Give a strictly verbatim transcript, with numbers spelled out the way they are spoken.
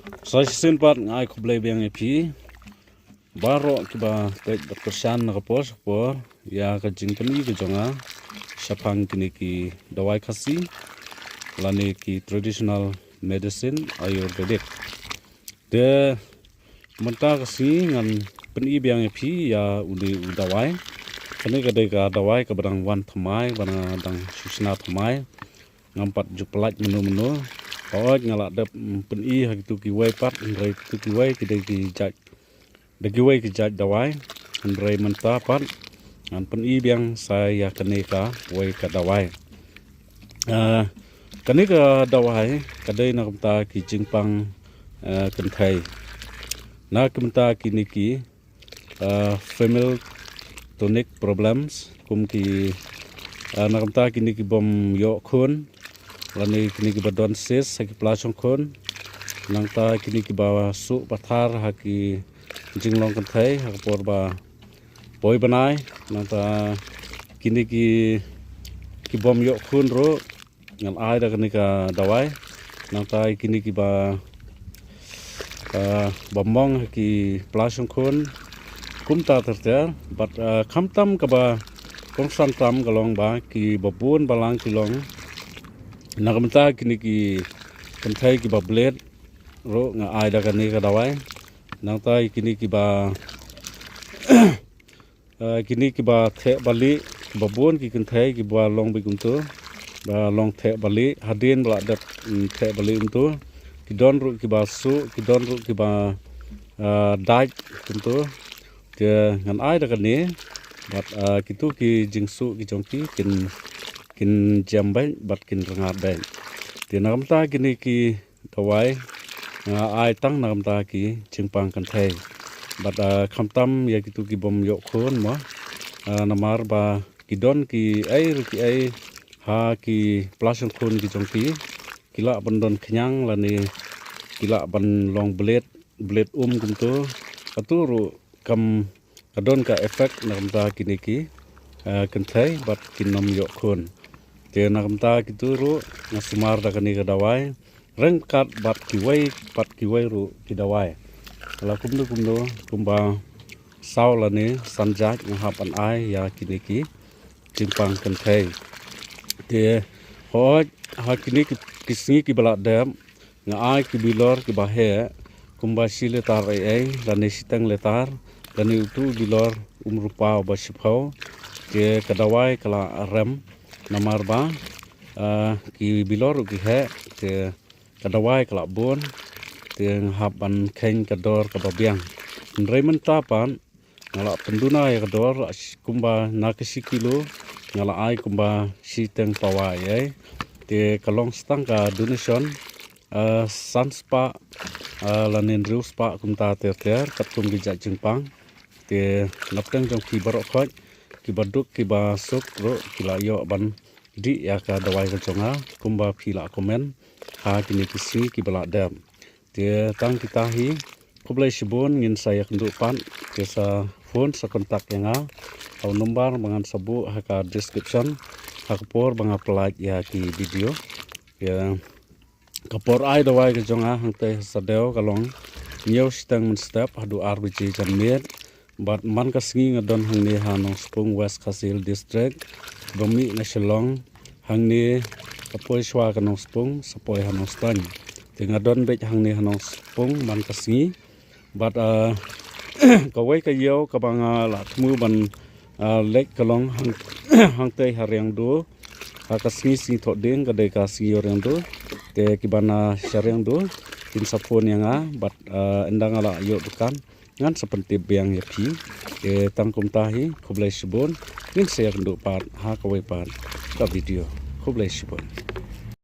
Sa shisien pat nga ai khublei biang ïa phi baroh kiba peit bad kyrshan na ka por sha ka por ïa ka jingpyni ka jong nga shaphang kine ki dawai Khasi lane ki traditional medicine Ayurvedic. Te mynta ka sngi ngan pyni biang ïa phi ïa une u dawai. Kane ka dei ka dawai kaba dang wan thymmai, ba nga dang shu shna thymmai. Ngam pat ju pyllait mynno mynno. Hooid nga la dep, mm, pyni ha kitu kiwei pat, hynrei kitu kiwei ki dei ki jait, da kiwei ki jait dawai. Hynrei mynta pat ngan pyni biang sa ïa kane kawei ka dawai. Ah, kane ka dawai ka dei na ka bynta ki jingpang, ah, kynthei. Na ka bynta kine ki, ah, female tonic problems, kum ki, ah, na ka bynta kine ki bym ïoh khun lane kine kiba don cyst ha ki pla shongkhun. Nangta kine kiba suh pathar ha ki jinglong kynthei ha ka por ba poi bnai. Nangta kine ki, ki bym ïoh khun ruh ngan ai da kane ka dawai. Nangta kine kiba, ah, ba mong ha ki pla shongkhun kumta ter ter. Bad, ah, khamtam kaba kongsan tam ka long ba kiba bun balang ki long na ka bynta kine ki kynthei kiba bled ruh nga ai da kane ka dawai. Nangta kine kiba, ah, kine kiba theh balieh, kiba bun ki kynthei kiba long beit kumtu, ba long theh balieh, hadien ba la dep, mm, theh balieh kumtu. Ki don ruh kiba suh, ki don ruh kiba, ah, dait kumtu. Te ngan ai da kane bad, ah, kitu ki jingsuh ki jong ki kin, kin jem beit bad kin rngat beit. Te na ka bynta kine ki dawai nga ai tang na ka bynta ki jingpang kynthei. Bad, ah, khamtam ïa kitu ki bym ïoh khun mo. Ah, namar ba ki don kiei ruh kiei ha ki pla shongkhun ki jong ki, ki lah ban don khñiang lane ki lah ban long bled, bled um kumtu. Katu ruh kam, ka don ka effect na ka bynta kine ki, ah, kynthei bad kin ym ïoh khun. Te na ka bynta kitu ruh nga sumar da kane ka dawai ryngkat bad kiwei pat kiwei ruh ki dawai. La kumno kumno kumba saw lane san jait nga hap ban ai ïa kine ki jingpang kynthei. Te hooid ha kine ki, ki sngi kiba la dep nga ai ki bilor kiba heh kumba shi litar ei ei lane shiteng litar lane utu u bilor um rupa uba shiphew. Te ka dawai ka la rem namar ba, ah, ki bilor ruh ki heh, te ka dawai ka la bun, te nga hap ban kheiñ ka dor kaba biang. Hynrei mynta pat nga la pynduna ïa ka dor, ah, kumba na ka shi kilo nga la ai kumba shiteng pawa ei ei. Te ka long sa tang ka donation, ah, san spah, ah, lane hynriew spah kumta ter ter katkum ki jait jingpang. Te na pdeng jong phi baroh khoit, kiba duk kiba suk ruh ki la ïoh ban dih ïa ka dawai ka jong nga kumba phi la comment ha kine ki sngi kiba la dep. Te tang kita hi, khublei shibun, ngin sa ïakynduh pat, te sa phone sa contact ïa nga ha u number ba ngan sa buh ha ka description ha ka por ba nga pyllait ïa ki video. Ïa ka por ai dawai ka jong nga hangtei ha Sadew ka long hynñiew shiteng mynstep haduh ar baje janmiet. Bad man ka sngi nga don hangne ha Nongspung, West Khasi Hills District, ba mih na Shillong. Hangne ka poi shuwa ka Nongspung sa poi ha Nongstoiñ. Te nga don beit hangne ha Nongspung man ka sngi. Bad, ah, kawei ka ïew kaba nga la thmu ban, ah, leit ka long hang, hangtei ha Riangdo ha ka sngi Sngi Thohdieng, ka dei ka sngi ïew Riangdo. Te kiba na sha Riangdo kin sa phone ïa nga bad, ah, ynda nga la ïoh dukan ngan sa pyntip biang ïa phi. Te tang kumta hi, khublei shibun, ngin sa ïakynduh pat ha kawei pat ka video. Khublei shibun.